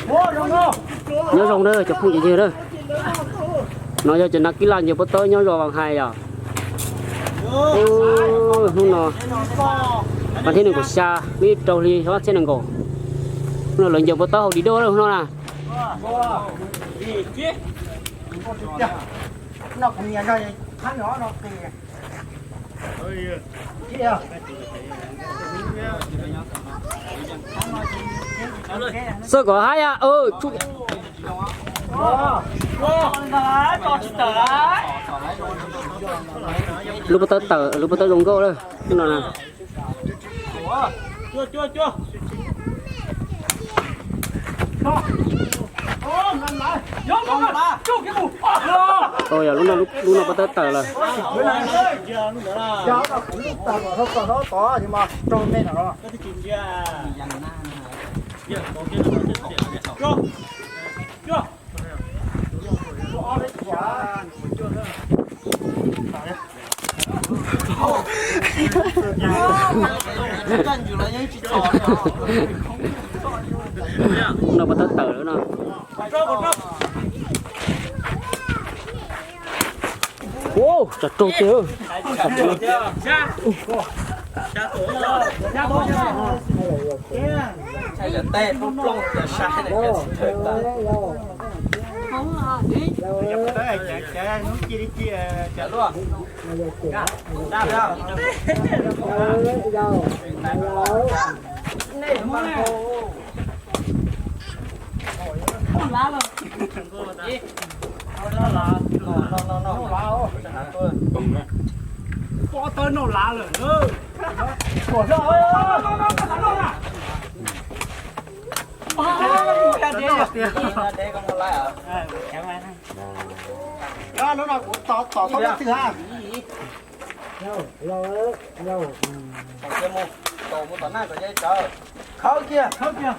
Nyob zoo na cov phooj ywg na. No yog cov nas kib laj ncaws pob tawb nyob zos Vaj Hais yom. Hnub no vas thib nees nkaum xya lub ib rau hli ob txhiab nees nkaum. Hnub no lawv ncaws pob tawb hauv di doj lawm hnub no na. Xwb kom hais ya. Lub pob tawb tawm, lub pob tawb zoo nkauj lawm no na. Yog lub no pob tawb tawm lawm. No pob tawb tawm lawm no. Ua, tsov rog tiag. Lub no kuv tos tos tau leej twg ha? Khawb kiag, khawb kiag.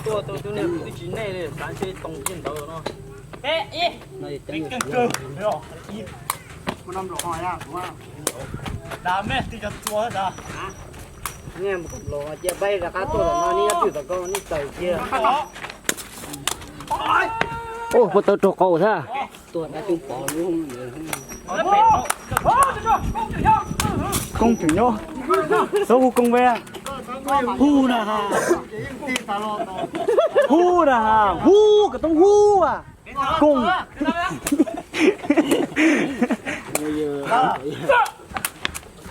Tuaj, tuaj, tuaj, nej xav ntshe toom kiag ntawd no. Cia peb rov qab tuaj tom no, nej twb tawm kiag. Ua, pob tawb raug qau thiab. Koob tseem nyob. Xav hu koob ve. Hu na ha. Hu na ha. Hu, kom toob hu a. Koob.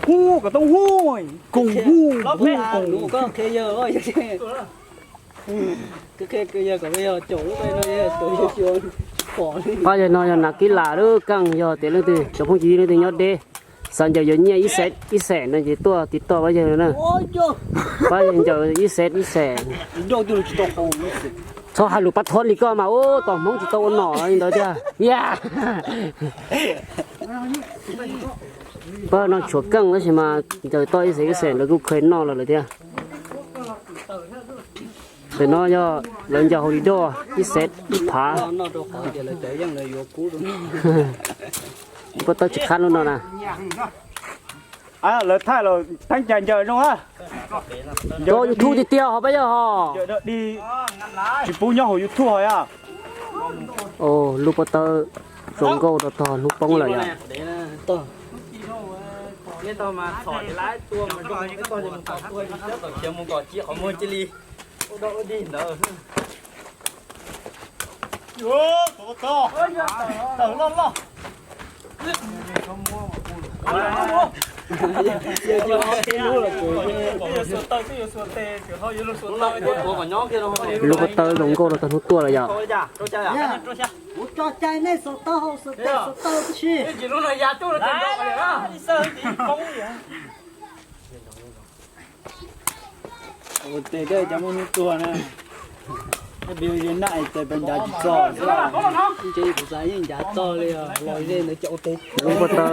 Hu, kom toob hu. Koob hu, hu, koob. Pab yawg no yog nas kib lam lub keej, yog tias leej twg cov phooj ywg leej twg nyob deb, xav ncaws yuav nyiaj ib xees no ces tuaj tiv toj pab yawg na. Pab yawg ncaws ib xees ib xees. Txhob hais lus pab thob li koj mas ub, tos Hmoob tsis tau ua nom li ntawd tiag. Pab no tshuav keej tab sis mas ncaws toj ib xees ib xees lawv kuj kheev noj los lawm thiab. Ntawm no yog lawv ncaws hauv di doj ib xees ib phav. Pob tawb tsis qab lub no na. Lawv thaij los theeb cas ncaws zoo a. Ncaws YouTube tiag tiag ho pab yawg ho. Tsis pub nyob hauv YouTube ho a. Lub pob tawb zoo nkauj rau tog hnub poob lawm yom. Lub pob tawb zoo nkauj rau tog hnub tuaj lawm yom. Kuv tso cai nej xov tooj hauv xov tooj tib si. Ua tes thiab cov muaj hnub tuag na. Nab es tes pas ncav tsis txog, ntshe kuv xav yeej ncav txog li os, los ze ntawd cov ua tes. Lub npua taw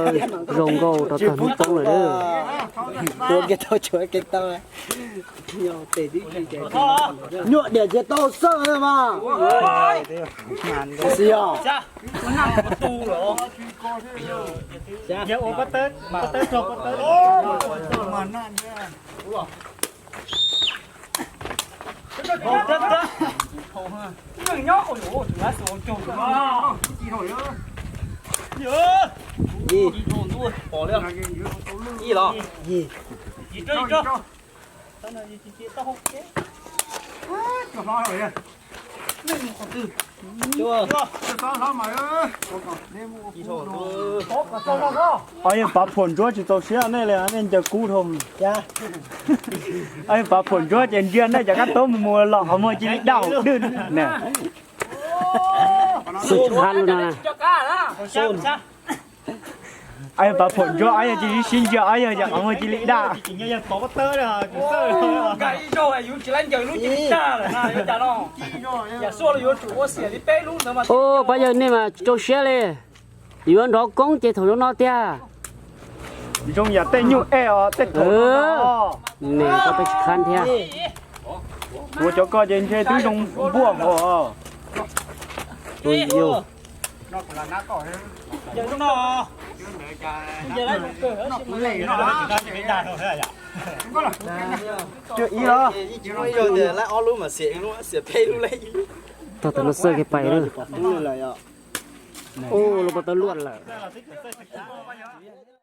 zoo nkauj rau tag hnub poob lawm. Tua kiag tau tshuav kiag tau. Nyuaj diam tsis tau xawj na mas. Xi os. Ob yawg Pav Phuam Ntsuab tsis txaus siab nej li, nej ncaws kub dhau. Ob yawg Pav Phuam Ntsuab ces ntsia nej cov kab taub mus mus los qhov muag cia li daj hauv dwj ne. Xub tsis qab lub no na. Ob yawg Pav Phuam Ntsuab ob yawg cia li sib ntsia ob yawg ces qhov muag cia li daj. Ua pab yawg nej mas tsis txaus siab li. Yuav nrov koob ces thaum zoo no tiag. Zoo yam tej nyuj ej os, tej thaum ne koj peb tsis khab thiab. Kuv cov ko ces ntshe twb zoo npuaj hos. Ib lub mas xiam ib lub, xiam peb lub, tog tam no xawj kiag pais lawm. Ub, lub pas tawb luaj lawm.